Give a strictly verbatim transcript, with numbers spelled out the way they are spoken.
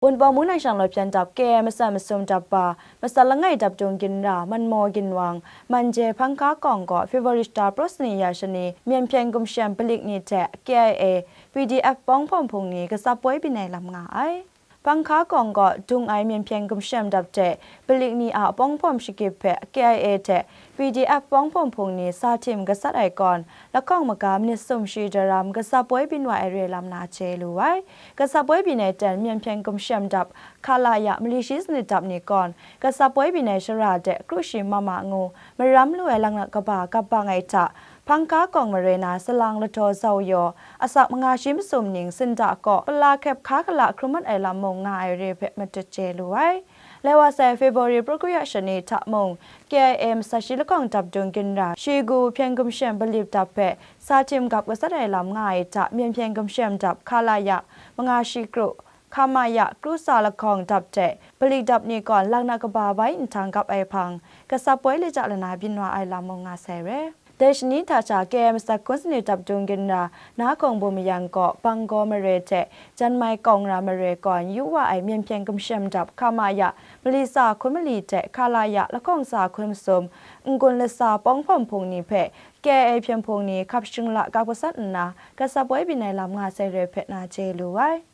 Wunpawng mung nang shang law hpyen dap K I A masat masum dap ba, masat langai dap dung ginra, manmaw ginwang, Manje Hpang Hka Kawng gaw February shata praw sani ya shani, myen hpyen gumshem palik ni hte K I A, P D F pawng hpawm hpung ni gasap poi byin ai lam nga ai. Hpang Hka Kawng gaw dung ai myen hpyen gumshem dap hte palik ni a pawng hpawm shakip hpe K I A hte P D F pawng hpawm hpung ni sa htim gasat ai kawn, lahkawng maga manit sum shi daram gasap poi byin wa ai re lam na chye lu ai. Gasap poi byin ai ten myen hpyen gumshem dap, Khalaya mali shi sanit dap ni kawn, gasap poi byin ai shara de kru shi mama ngu maram lu ai laknak kaba kap bang ai hta, Hpang Hka Kawng mare na salang lahtaw zau yaw, asak manga shi masum ning sinda kaw pala hkep hka gala hkrum mat ai lam mung nga ai re hpe matut chye lu ai. Lai wa sai February praw kru ya shani hta mung, K I A masat shi lahkawng dap dung ginra, shi gu hpyen gumshem palip dap hpe sa htim gap gasat ai lam nga ai hta, myen hpyen gumshem dap, Khalaya manga shi kru, Khamaya kru sa lahkawng dap hte palik dap ni kawn laknak kaba bai nhtang gap ai hpang, gasap poi lacak lana byin wa ai lam mung nga sai re. Dai shani hta sha K I A masat hkun sanit dap dung ginra, na hkawng bum mayan kaw Banggaw mare hte Janmai Kawng ra mare kawn yu wa ai myen hpyen gumshem dap, Khamaya mali sa hkun mali hte Khalaya lahkawng sa hkun masum, n-gun lasa pawng hpawm hpung ni hpe K I A hpyen hpung ni hkap shingla kap gasat nna, gasap poi byin ai lam nga sai re hpe na chye lu ai.